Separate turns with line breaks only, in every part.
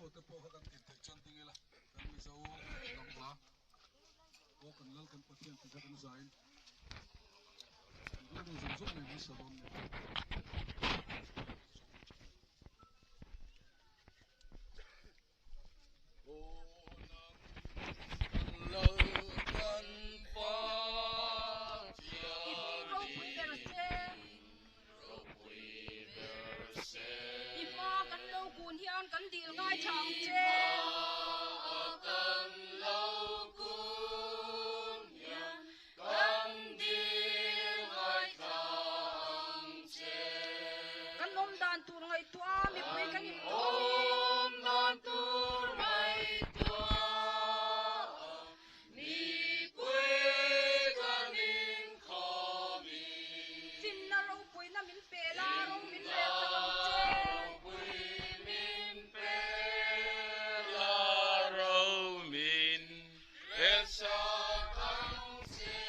emaw te pawh kha kan din theih chuan ding ila kan Mizo hnam hla aw kan lal kan Pathian tih kha kan zain kan rilru zawng zawng nen kan sa dawn nia.
I hma kan lo kun hian kan dil ngai tha ang che. Kan awm dan tur ngaihtuah a mipui kan inkhawm i. Finna ropuina min pe la, ro min rel sak ang che.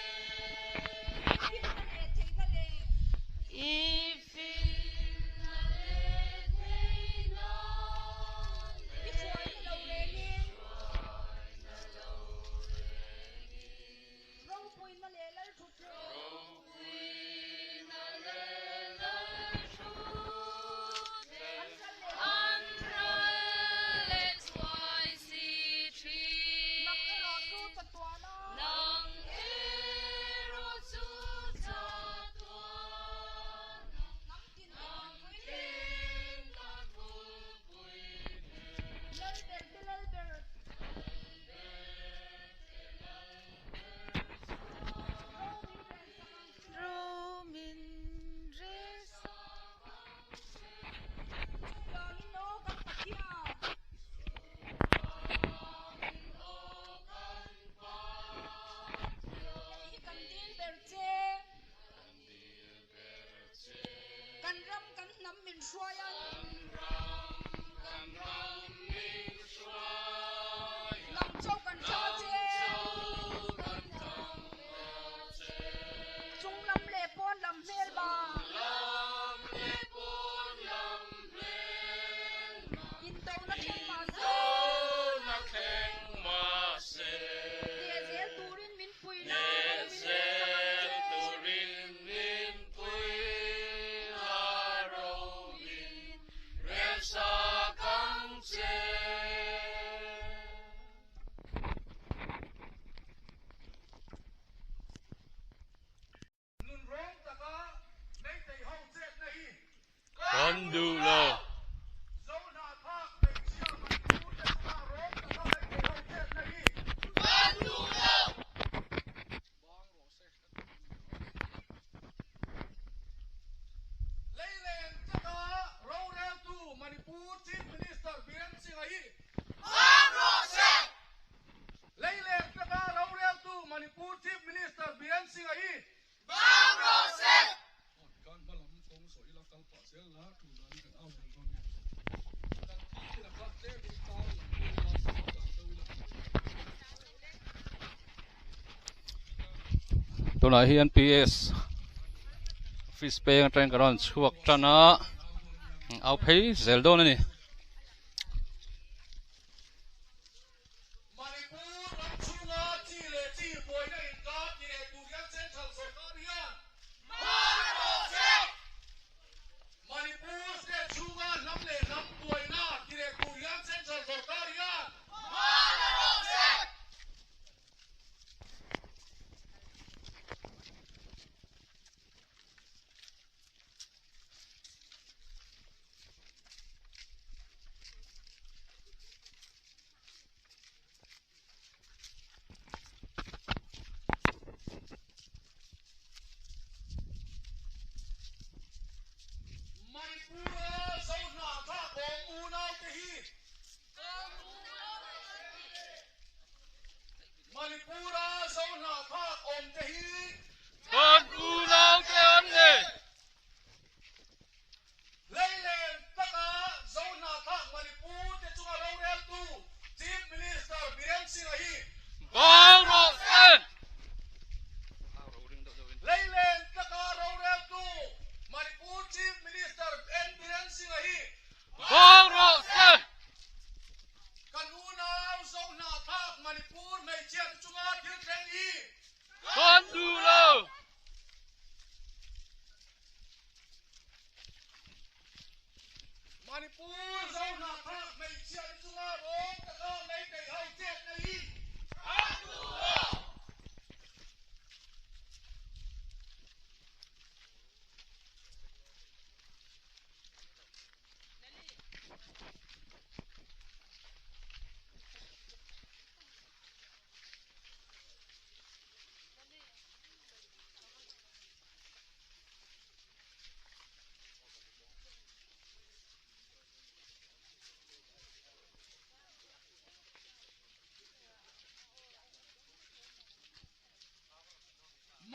Finna leh theihna leh. I hruaina lo rengin. Ropuina leh Lalthutthleng. An ral leh thuai. Nang erawh chu chatuan a. Hnam tin tan pui Lalber te Lalber. Ro min rel sak ang che. Chuvangin aw kan Pathian. Chuvangin aw kan Pathian. Hei hi kan dil ber che. Kan dil ber che. Kan ram kan hnam min hruai a. Kan ram kan ram min hruai a. Nang chauh kan thang a che. Nang chauh kan thang a che. Chung lam leh pawn lam hmel ma. Chung lam leh pawn lam hmel ma. Indona thleng mah se. Indona thleng mah se. Hneh zel turin min pui la. Hneh zel turin min pui la. Ro min rel sak ang che.
Nun rawng taka Meitei ho chetna hi
kan duh lo.
Zohnahthlak hmeichhia Manipur te chunga rawng taka Meitei ho chetna hi kan duh lo. Bang rawh se. Leilen taka roreltu Manipur Chief Minister Biren Singh-a hi bang rawh se. Leilen taka roreltu Manipur Chief Minister Biren Singh-a hi bang rawh se. Kan hma lam kawng zawh ila kal pah zel la tul danin kan au zel dawn nia. Kan thil chin a kha tlem in tar lang dawn ila dan deuh ila.
Tunah hian PS office peng atangin ka rawn chhuak tan a au phei zel dawn a ni.
Manipur ram chhunga chi leh chi buaina inkar ti leh tur hian Central sorkar hian hman rawh se. Manipur state chhunga hnam leh hnam buaina ti leh tur hian Central sorkar hian hman rawh se. Manipur-a Zohnahthlak awm unaute hi Manipur-a Zohnahthlak awmte hi
Kan unaute an ni.
Leilen taka Zohnahthlak Manipur te chunga roreltu Chief Minister Biren Singh-a hi
Bang rawh se!
Leilen taka roreltu Manipur Chief Minister N Biren Singh-a hi
Bang rawh se!
Manipur Zohnahthlak hmeichhia te chunga rawng taka Meitei ho chetna hi kan duh lo.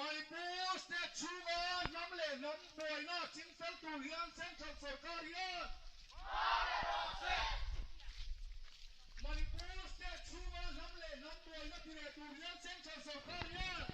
Manipur state chhunga hnam leh hnam buaina chingfel tur hian Central sorkar hian Manipur state chhunga hnam leh hnam buaina ti leh tur hian Central sorkar hian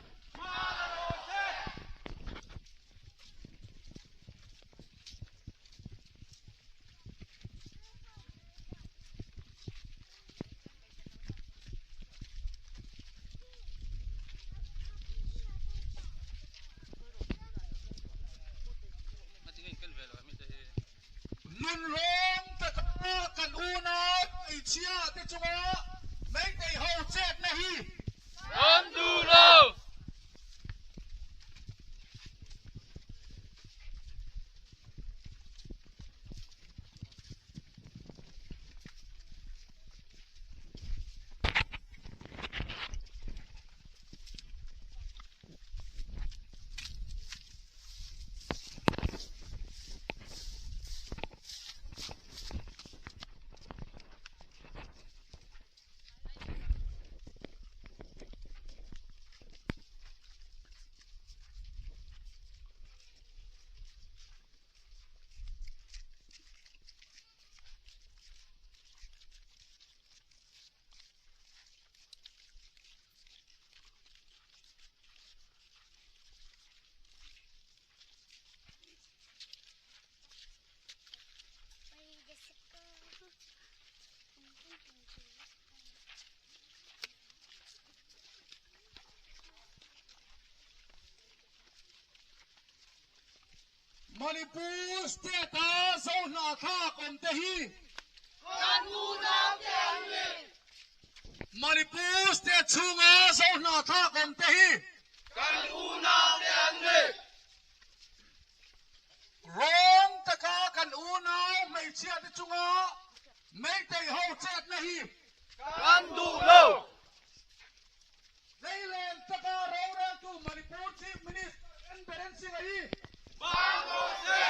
Nunrawng taka kan unau hmeichhia te chunga Meitei ho chetna hi
Kan duh lo!
Manipur state-a Zohnahthlak awmte hi
Kan unaute an ni.
Manipur state chhunga Zohnahthlak awmte hi
Kan unaute an ni.
Rawng taka kan unau hmeichhiate chunga Meitei ho chetna hi
Kan duh lo.
Leilen taka roreltu Manipur Chief Minister N Biren Singh-a hi
Bang rawh se!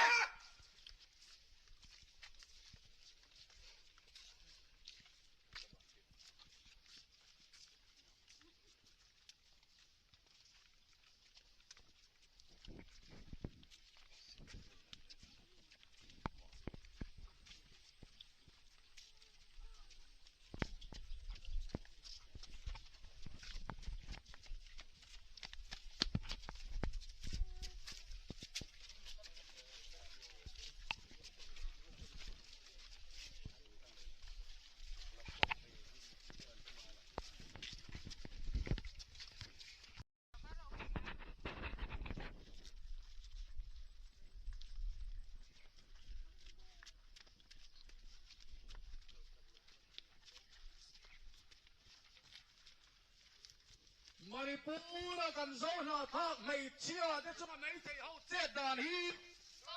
Manipur-a kan zo hnahthlak hmeichhia te chunga meithei ho chet dan hi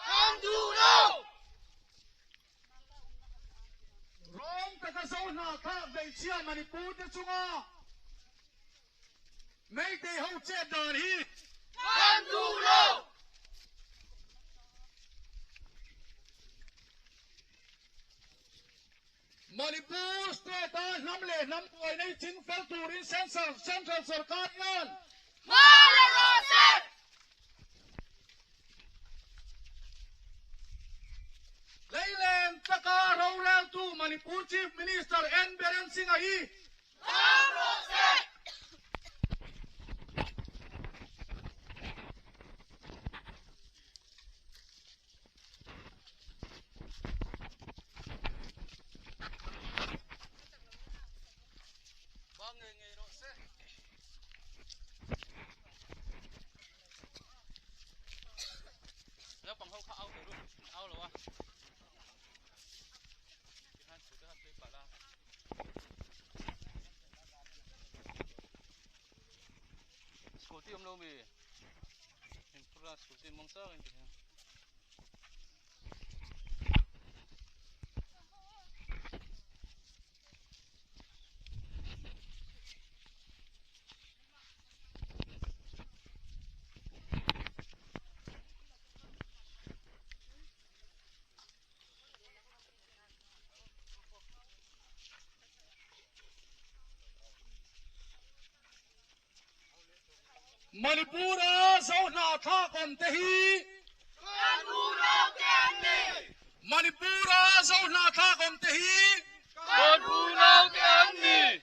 Kan duh lo!
Rawng taka zo hnahthlak hmeichhia Manipur te chunga Meitei ho chet dan hi
Kan duh lo!
Manipur state-a hnam leh hnam buaina hi ching fel turin Central sorkar hian
Hma la rawh se!
Leilen taka roreltu Manipur Chief Minister N Biren Singh-a hi
Bang rawh se!
Bang ngei ngei rawh se. Naupang ho kha au ve ru, au lo a. Scooty awm lo mi? Inphur a scooty mawng chang in ti hian.
Manipur-a Zohnahthlak awmte hi
Kan unaute an ni!
Manipur-a Zohnahthlak awmte hi
Kan unaute an ni!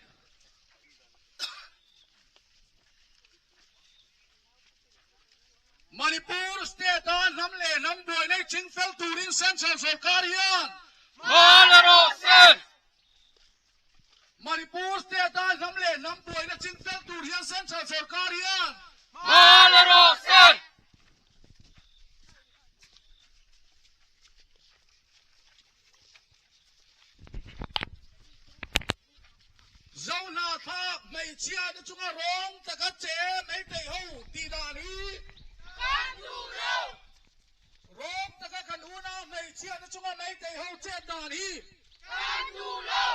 Manipur state-a hnam leh hnam buaina i ching fel turin Central sorkar hian
Hma la rawh se!
Manipur state-a hnam leh hnam buaina ching fel tur hian Central sorkar hian
Hma la rawh se!
Zohnahthlak hmeichhia te chunga rawng taka che meitei ho tih dan hi
Kan duh lo!
Rawng taka kan unau hmeichhia te chunga meitei ho chet dan hi
Kan duh lo!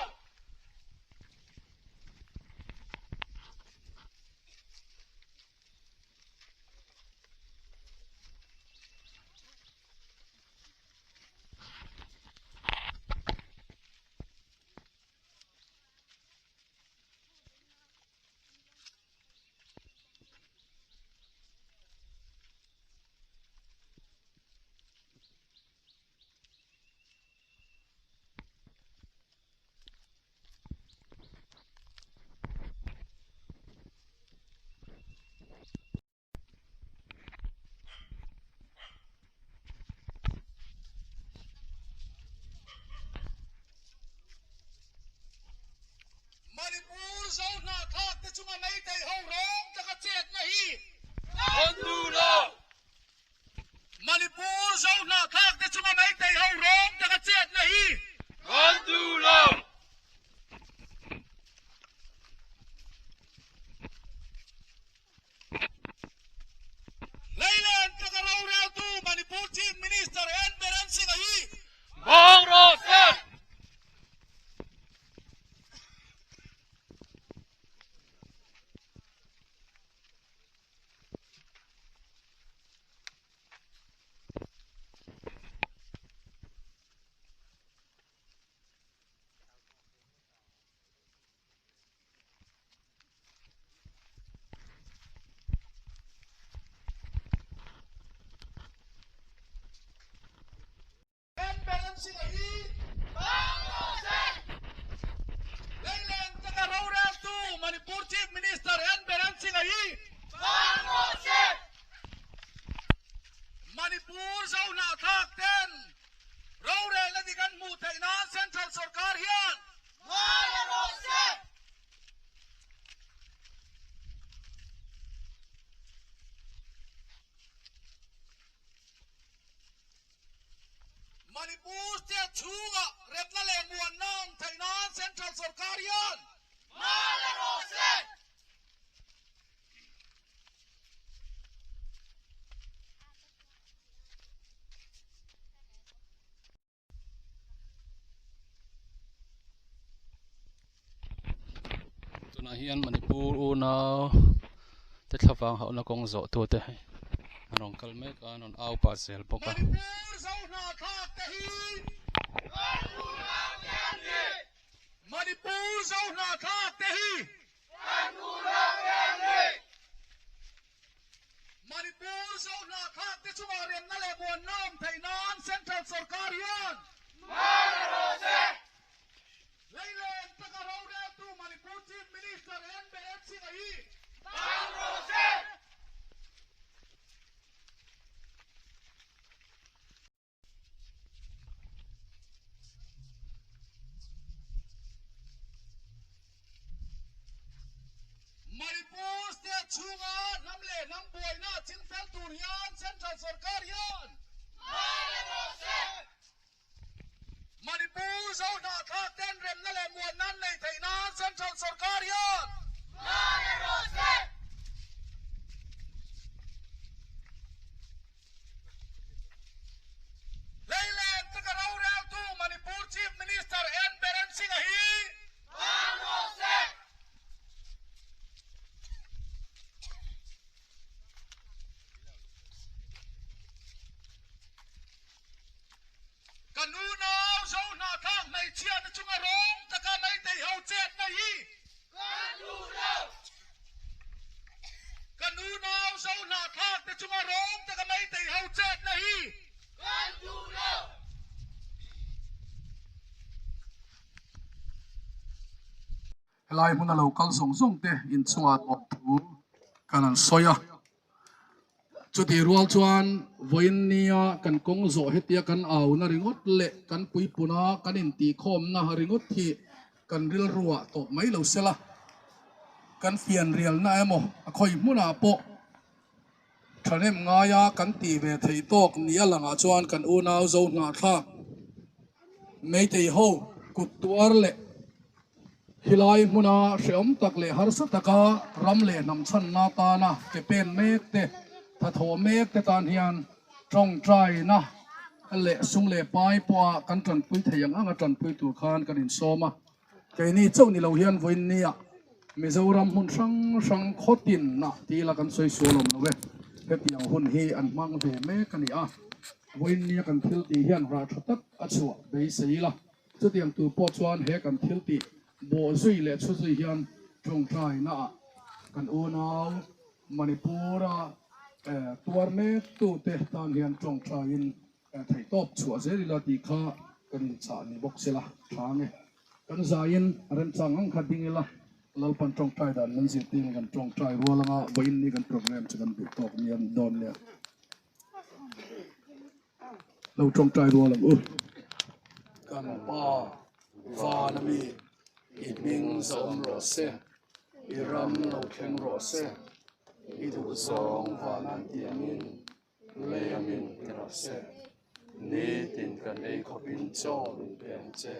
Manipur Zohnahthlak te chunga Meitei ho rawng taka chetna hi
Kan duh lo!
Manipur Zohnahthlak te chunga Meitei ho rawng taka chetna hi
Kan duh lo!
Leilen taka roreltu Manipur Chief Minister N Biren Singh-a hi
Bang rawh se!
N Biren Singh-a hi Leilen taka roreltu Manipur Chief Minister N Biren Singh-a hi Manipur Zohnahthlak ten rorelna dik an hmuh theih nan Central Sorkar hian Manipur state chhungah remna leh muanna awm theih nan Central Sorkar hian
Tunah hian Manipur unau te thlavang hauhna kawng zawh tu te hei an rawn kal mek a an rawn au pah zel bawk a.
Manipur Zohnahthlak te hi Manipur Zohnahthlak te hi Manipur Zohnahthlak te chungah remna leh muanna awm theih nan Central Sorkar hian Leilen taka roreltu Manipur Chief Minister N Biren Singh-a hi Manipur state chhunga hnam leh hnam buaina chin fel tur hian Central sorkar hian Manipur Zohnahthlak ten remna leh muanna an nei theih nan Central sorkar hian. Helai hmuna lo kal zawng zawng te inchungah tawp thu kan han sawi a. Chutih rual chuan vawiin nia kan kawng zawh hetia kan auna ringawt leh kan puipuna kan intihkhawmna ringawt hi kan rilruah tawp mai lo sela, kan fianrialna emaw a khawi hmunah pawh thahnem ngaia kan tih ve theih tawk nia langah chuan kan unau zo hnahthlak Meitei ho kut tuar leh Khilai hmuna hreawm tak leh harsa taka ram leh hnam chhanna tana ke pen mek te, thathawh mek te tan hian tawngtaina leh sum leh pai pawha kan tanpui thei ang anga tanpui tur khan kan insawm a. Keini chauh ni lo hian vawiinnia Mizoram hmun hrang hrang khawtin ah ti ila kan sawi sual awm lo e, hetiang hun hi an hmang ve mek a ni a. Vawiinnia kan thil tih hian rah tha tak a chhuah beisei ila. Chutiang tur pawh chuan he kan thil tih bawh zui leh chhu zui hian tawngtaina ah kan unau Manipur-a tuar mek tute tan hian tawngtaiin theihtawp chhuah zel ila tih kha kan inchah ni bawk sela tha nge. Kan zaiin remchang ang kha ding ila Lalpan tawngtai dan min zirtir in kan tawngtai rual anga vawiin ni kan program chu kan duh tawk nia dawn nia. Lo tawngtai rual ang u. Kan Pa, van a mi, i hming zawm rawh se, i ram lo thleng rawh se, i duh zawng van an ti angin lei a min ti rawh se. Nitin kan ei khawpin chaw min pe ang che.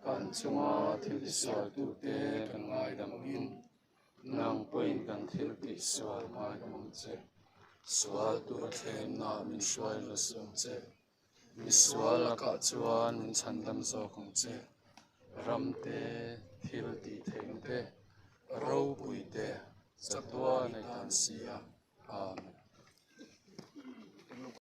Kan chunga thil tisualtute kan ngaidam angin Nang pawhin kan thil tih sual ngaidam ang che. Sual tura thlemna min hruai la su ang che. Mi sual lakah chuan min chhandam zawk ang che. Ram te, thil tih theihna te, ropui te, chatuan ei tan si a. Amen.